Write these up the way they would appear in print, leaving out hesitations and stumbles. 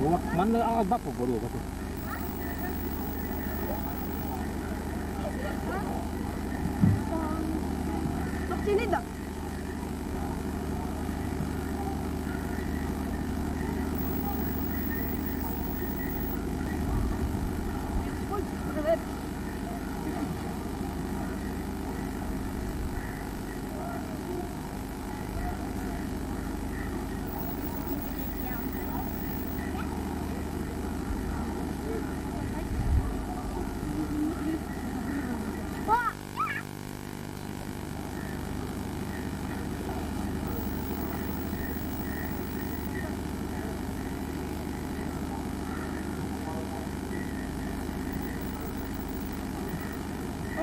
Манна аҕалбат буолуо. Тохтини да.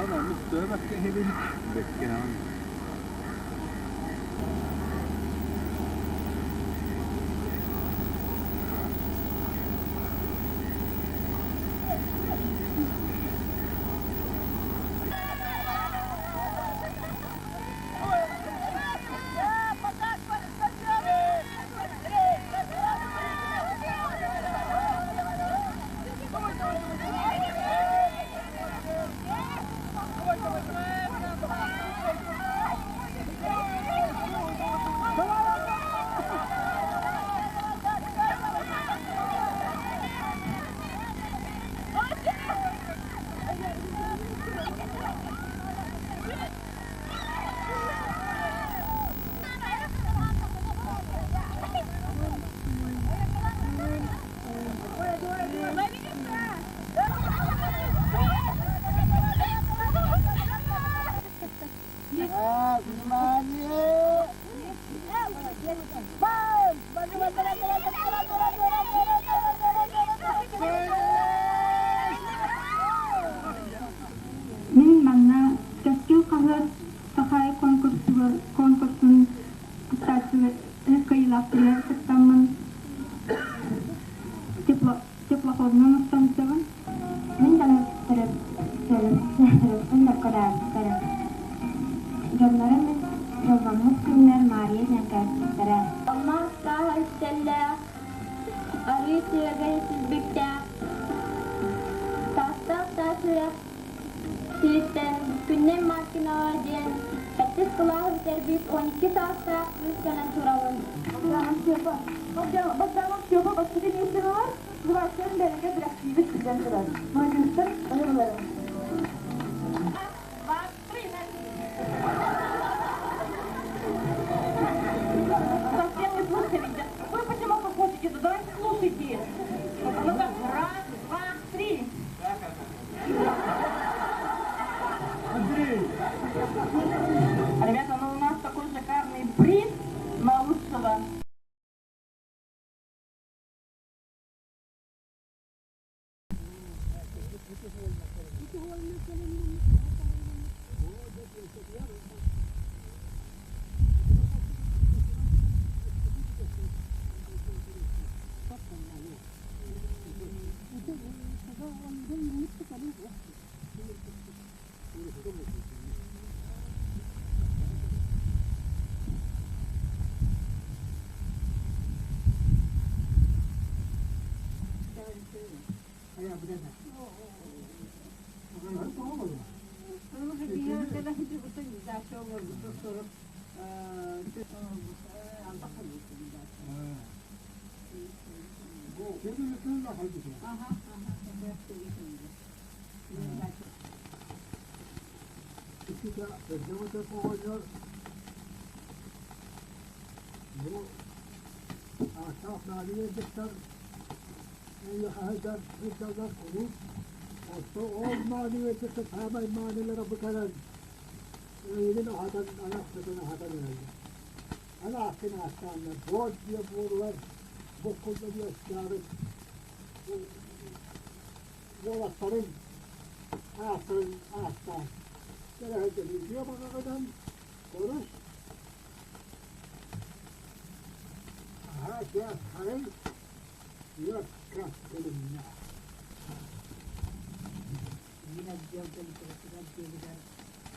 Анаммыт төбөккө иһибин бэккэһэн. Мин манна Кэскил хаһыат Сахаай конкурсун кыайыылаахтарыгар кыттаммын теплоходунан устан Мин төрөппүн бөркөлөөбүттэрэ. Дьоннорум мин дьолломмут күммэр Маарыйа диэн кээспиттэрэ. Алмаас тааһа үктэллээх, арыы сүөгэй силбиктээх, таастаах таас үрэх сириттэн Күннэй Маркинова диэн сэттис кылааһы бүтэрбит 12 саастаах кыыс кэлэн турабын. Богданов Степа бастакы миэстэни ылар, Сыбааттан бэркэ бэлэхтиибит сылдьан турар. Маладьыастар, ойууларын. Совсем не слушали. Вы почему хохочете? Давайте слушайте. Ну-ка, раз, два, три. Андрей! Ребята, ну у нас такой шикарный приз на лучшего. Бу ааттаах Маарыйа дьахтар Улахаһыгар сылдьаллар куруук. Оттон ол мааны дьахтар саамай маанылара бу кэлэн эйигин аһатан айахтатын аһатан эрэллэр. Аны ааккын ааттааннар буор диэн буоллар буккулла үөскээбит уолаттарын ааттарын ааттаан кэлэ сылдьан үтүө баҕаҕынан көрүс Аһаа чэ арай үөккэ кэлиннэ. Мин отдел политикатыгар диэбигэр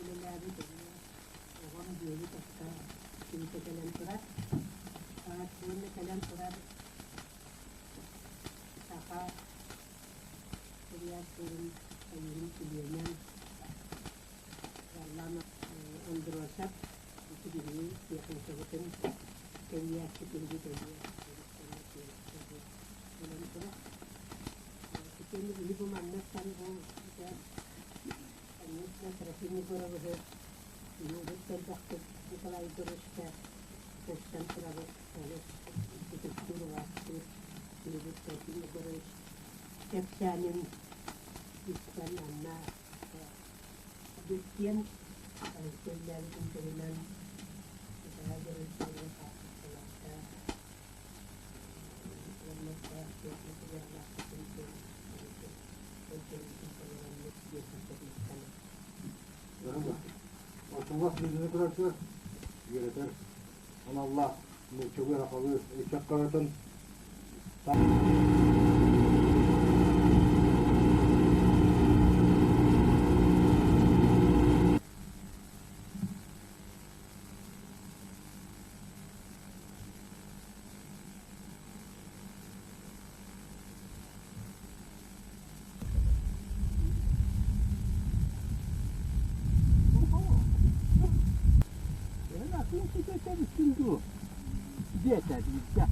үлэлээбит эмиэ оҕом диэбит ыкка киһитэ кэлэн турар. Уонна кэлэн турар. Саха суруйааччыларын союһун чилиэнэ Варлам Андросов ити биһиги тиэхиньикэбитин тэрийээччи биһиги тэрийэр буолан турар. Итиэннэ биһи бу манныктан бу конечно, Трофим Егоровиһы киһи элбэхтик Николай Егоровичка көрсөн турабыт, олус ытыктыыр, убаастыыр киһибит Трофим Егорович кэпсээнин истэн манна Бүттүөн көллөөбүтүн туһунан Николай Егорович хаартыскаларга уонна Оччолоох билиини көрөргө үөрэтэр аналлаах нууччалыы сахалыы ыччат хаһыатын Диэтэ биирдэ.